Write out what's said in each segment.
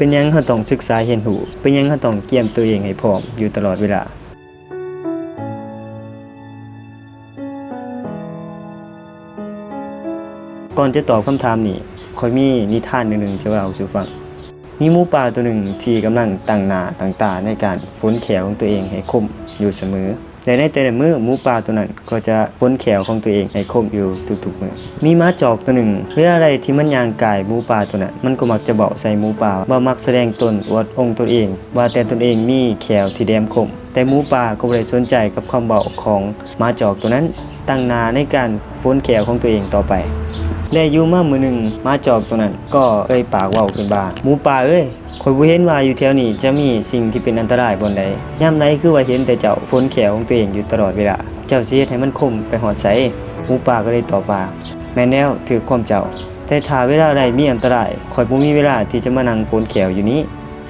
ເປັນຫຍັງເຮົາຕ້ອງສຶກສາຮຽນຮູ້? ເປັນຫຍັງເຮົາຕ້ອງກຽມຕົວເອງໃຫ້ພ້ອມຢູ່ຕະຫຼອດເວລາ? ກ່ອນຈະຕອບຄຳຖາມນີ້, ຂ້ອຍມີນິທານໜຶ່ງຈະເລົ່າສູ່ຟັງ. ມີໝູປ່າຕົວໜຶ່ງທີ່ກຳລັງຕັ້ງໜ້າຕັ້ງຕາໃນການຝົນແຂ້ວຂອງຕົວເອງໃຫ້ຄົມຢູ່ສະເໝີ. ແລະ ໃນແຕ່ລະມື້, ໝູປ່າຕົວນັ້ນກໍຈະຝົນແຂ້ວຂອງຕົວເອງໃຫ້ຄົມຢູ່ທຸກໆມື້. ມີໝາຈອກຕົວໜຶ່ງ, ເວລາໃດທີ່ມັນຍ່າງກາຍໝູປ່າຕົວນັ້ນ, ມັນກໍມັກຈະເວົ້າໃສ່ໝູປ່າວ່າມັກສະແດງຕົນອວດອົງຕົນເອງ ວ່າແຕ່ຕົນເອງມີແຂ້ວທີ່ແຫຼມຄົມ. ແຕ່ໝູປ່າກໍບໍ່ໄດ້ສົນໃຈກັບຄຳເວົ້າຂອງໝາຈອກຕົວນັ້ນ, ຕັ້ງໜ້າໃນການຝົນແຂ້ວຂອງຕົວເອງຕໍ່ໄປ. ແລະ ຢູ່ມາມື້ໜຶ່ງ, ໝາຈອກຕົວນັ້ນກໍເອີ່ຍປາກເວົ້າຂຶ້ນວ່າ, ໝູປ່າເອີຍ, ຂ້ອຍບໍ່ເຫັນວ່າຢູ່ແຖວນີ້ຈະມີສິ່ງທີ່ເປັນອັນຕະລາຍບ່ອນໃດ. ຍາມໃດຄືວ່າເຫັນແຕ່ເຈົ້າຝົນແຂ້ວຂອງຕົວເອງຢູ່ຕະຫຼອດເວລາ? ເຈົ້າຊິເຮັດໃຫ້ມັນຄົມໄປຮອດໃສ? ໝູປ່າກໍເລີຍຕອບວ່າ, ແມ່ນແລ້ວ, ຖືກຄວາມເຈົ້າ. ແຕ່ຖ້າເວລາໃດມີອັນຕະລາຍ, ຂ້ອຍບໍ່ມີເວລາທີ່ຈະມານັ່ງຝົນແຂ້ວຢູ່ນີ້.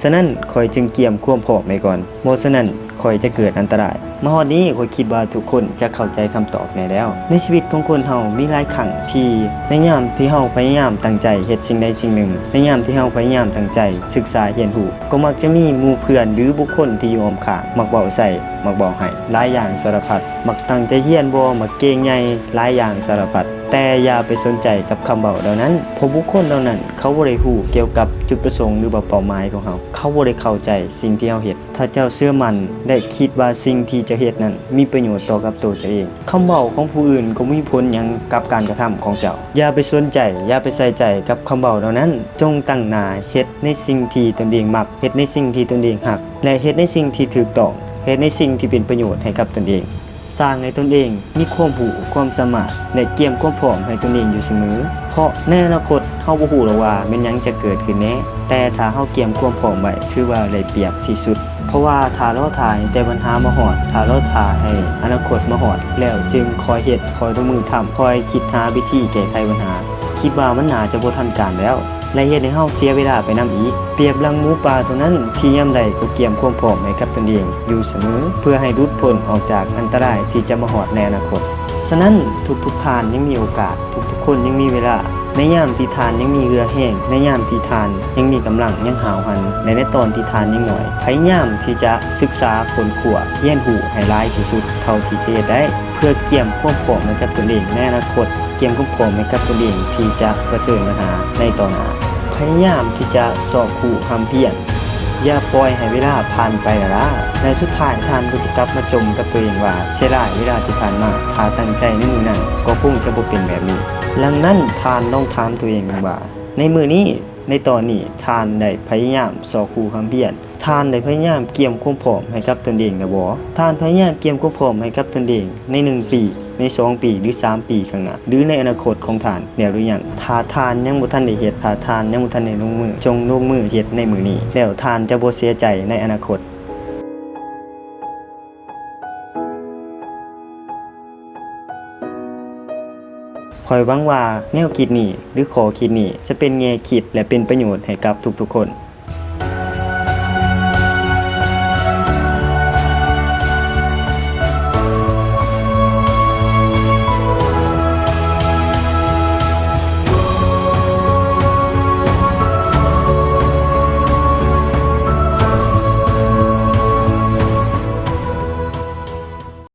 ສະນັ້ນ, ຂ້ອຍຈຶ່ງກຽມຄວາມພ້ອມໄວ້ກ່ອນ. ບໍ່ສະນັ້ນ, ຂ້ອຍຈະເກີດອັນຕະລາຍ. ມາຮອດນີ້ ຂ້ອຍຄິດວ່າທຸກຄົນຈະເຂົ້າໃຈຄຳຕອບແນ່ແລ້ວ. ໃນຊີວິດຂອງຄົນເຮົາມີຫຼາຍຄັ້ງທີ່ໃນຍາມທີ່ເຮົາພະຍາຍາມຕັ້ງໃຈເຮັດສິ່ງໃດສິ່ງໜຶ່ງ, ໃນຍາມທີ່ເຮົາພະຍາຍາມຕັ້ງໃຈສຶກສາຮຽນຮູ້, ກໍມັກຈະມີໝູ່ເພື່ອນ ຫຼື ບຸກຄົນທີ່ຢູ່ອ້ອມຂ້າງ ມັກເວົ້າໃສ່, ມັກເວົ້າໃຫ້, ຫຼາຍຢ່າງສາລະພັດ, ມັກຕັ້ງໃຈຮຽນບໍ່, ມັກເກັ່ງໃຫຍ່, ຫຼາຍຢ່າງສາລະພັດ. ແຕ່ຢ່າໄປສົນໃຈກັບຄຳເວົ້າເຫຼົ່ານັ້ນ, ເພາະບຸກຄົນເຫຼົ່ານັ້ນເຂົາບໍ່ໄດ້ຮູ້ກ່ຽວກັບຈຸດປະສົງ ຫຼືວ່າເປົ້າໝາຍຂອງເຮົາ. ເຂົາບໍ່ໄດ້ເຂົ້າໃຈສິ່ງທີ່ເຮົາເຮັດ. ຖ້າເຈົ້າເຊື່ອໝັ້ນ ແລະ ຄິດວ່າສິ່ງທີ່ເຈົ້າເຮັດນັ້ນມີປະໂຫຍດຕໍ່ກັບໂຕເຈົ້າເອງ, ຄຳເວົ້າຂອງຜູ້ອື່ນກໍບໍ່ມີຜົນຫຍັງກັບການກະທຳຂອງເຈົ້າ. ຢ່າໄປສົນໃຈ, ຢ່າໄປໃສ່ໃຈກັບຄຳເວົ້າເຫຼົ່ານັ້ນ. ຈົ່ງຕັ້ງໜ້າເຮັດໃນສິ່ງທີ່ຕົນເອງມັກ, ເຮັດໃນສິ່ງທີ່ຕົນເອງຮັກ, ແລະ ເຮັດໃນສິ່ງທີ່ຖືກຕ້ອງ, ເຮັດໃນສິ່ງທີ່ເປັນປະໂຫຍດໃຫ້ກັບຕົນເອງ. ສ້າງໃຫ້ຕົນເອງມີຄວາມຮູ້, ຄວາມສາມາດ ແລະ ກຽມຄວາມພ້ອມໃຫ້ຕົນເອງຢູ່ສະເໝີ, ເພາະໃນອະນາຄົດເຮົາບໍ່ຮູ້ດອກວ່າແມ່ນຫຍັງຈະເກີດຂຶ້ນແນ່, ແຕ່ຖ້າເຮົາກຽມຄວາມພ້ອມໄວ້ ຖືວ່າໄດ້ປຽບທີ່ສຸດ. ເພາະວ່າຖ້າລໍຖ້າໃຫ້ແຕ່ບັນຫາມາຮອດ, ຖ້າລໍຖ້າໃຫ້ອະນາຄົດມາຮອດ ແລ້ວຈຶ່ງຄ່ອຍເຮັດ, ຄ່ອຍລົງມືທຳ, ຄ່ອຍຄິດຫາວິທີແກ້ໄຂບັນຫາ, ຄິດວ່າມັນໜ້າຈະບໍ່ທັນການແລ້ວ. ແລະ ເຮັດໃຫ້ເຮົາເສຍເວລາໄປນຳອີກ. ປຽບດັ່ງໝູປ່າຕົວນັ້ນທີ່ຍາມໃດກໍກຽມຄວາມພ້ອມໃຫ້ກັບຕົນເອງຢູ່ສະເໝີ ເພື່ອໃຫ້ຫຼຸດພົ້ນອອກຈາກອັນຕະລາຍທີ່ຈະມາຮອດໃນອະນາຄົດ. ສະນັ້ນ, ທຸກໆທ່ານຍັງມີໂອກາດ, ທຸກໆຄົນຍັງມີເວລາ. ໃນຍາມທີ່ທ່ານຍັງມີເຫື່ອແຮງ, ໃນຍາມທີ່ທ່ານຍັງມີກຳລັງ, ຍັງຫ້າວຫັນ, ແລະ ໃນຕອນທີ່ທ່ານຍັງນ້ອຍ, ພະຍາຍາມທີ່ຈະສຶກສາ, ຄົ້ນຄວ້າ, ຮຽນຮູ້ໃຫ້ຫຼາຍທີ່ສຸດເທົ່າທີ່ຈະເຮັດໄດ້. ເພື່ອກຽມຄວາມພ້ອມໃຫ້ກັບຕົນເອງໃນອະນາຄົດ, ກຽມຄວາມພ້ອມໃຫ້ກັບຕົນເອງທີ່ຈະປະເຊີນບັນຫາໃນຕໍ່ໜ້າ. ພະຍາຍາມທີ່ຈະຊອກຮູ້ຮ່ຳຮຽນ, ຢ່າປ່ອຍໃຫ້ເວລາຜ່ານໄປລ້າໆ ແລະ ສຸດທ້າຍທ່ານກໍຈະກັບມາຈົ່ມກັບຕົວເອງວ່າ ເສຍດາຍເວລາທີ່ຜ່ານມາ, ຖ້າຕັ້ງໃຈໃນມື້ນັ້ນກໍຄົງຈະບໍ່ເປັນແບບນີ້. ດັ່ງນັ້ນ, ທ່ານລອງຖາມຕົວເອງເບິ່ງວ່າ ໃນມື້ນີ້, ໃນຕອນນີ້, ທ່ານໄດ້ພະຍາຍາມຊອກຮູ້ຮ່ຳຮຽນ? ທ່ານໄດ້ພະຍາຍາມກຽມຄວາມພ້ອມໃຫ້ກັບຕົນເອງແລ້ວບໍ່? ທ່ານພະຍາຍາມກຽມຄວາມພ້ອມໃຫ້ກັບຕົນເອງໃນໜຶ່ງປີ, ໃນສອງປີ ຫຼື ສາມປີຂ້າງໜ້າ ຫຼື ໃນອະນາຄົດຂອງທ່ານແລ້ວຫຼືຍັງ? ຖ້າທ່ານຍັງບໍ່ທັນໄດ້ເຮັດ, ຖ້າທ່ານຍັງບໍ່ທັນໄດ້ລົງມື, ຈົ່ງລົງມືເຮັດໃນມື້ນີ້, ແລ້ວທ່ານຈະບໍ່ເສຍໃຈໃນອະນາຄົດ. ຂ້ອຍຫວັງວ່າແນວຄິດນີ້ ຫຼື ຂໍ້ຄິດນີ້ ຈະເປັນແງ່ຄິດ ແລະ ເປັນປະໂຫຍດໃຫ້ກັບທຸກໆຄົນ.